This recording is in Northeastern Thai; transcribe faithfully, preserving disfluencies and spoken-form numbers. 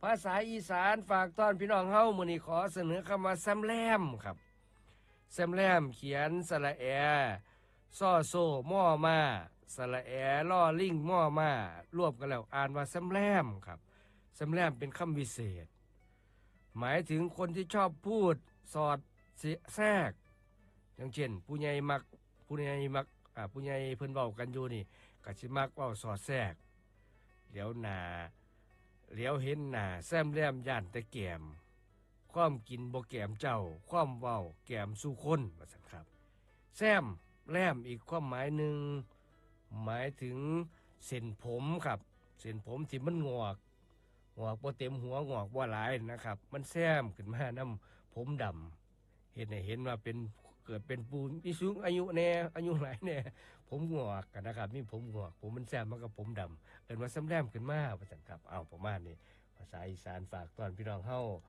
ภาษาอีสานฝากต้อนพี่น้องเฮา มื้อนี้ขอเสนอคำว่าแซมแลมครับ แซมแลมเขียนสระแอ ซอโซ มอมา สระแอ ลอลิง มอมา รวมกันแล้วอ่านว่าแซมแลมครับ แซมแลมเป็นคำวิเศษ หมายถึงคนที่ชอบพูดสอดแทรก อย่างเช่น ผู้ใหญ่มัก ผู้ใหญ่มัก อ่า ผู้ใหญ่เพิ่นเว้ากันอยู่นี่ ก็สิมักเว้าสอดแทรก เหลียวหน้า เหลียวเห็นหน้า แซมแลมย่านแต่แก้ม ความกินบ่แก้มเจ้า ความเว้าแก้มสู่คน ว่าซั่นครับ แซมแลมอีกความหมายหนึ่ง หมายถึงเส้นผมครับ เส้นผมที่มันงอก งอกบ่เต็มหัว งอกบ่หลายนะครับ มันแซมขึ้นมานำผมดำ เฮ็ดให้เห็นว่าเป็น เกิดเป็นผู้มีสูงอายุแน่ อายุหลายแน่ ผมงอกกันนะครับ มีผมงอก ผมมันแซมมากับผมดำ เอิ้นว่าแซมแลมขึ้นมา ว่าซั่นครับ เอาประมาณนี้ ภาษาอีสานฝากต้อนพี่น้องเฮา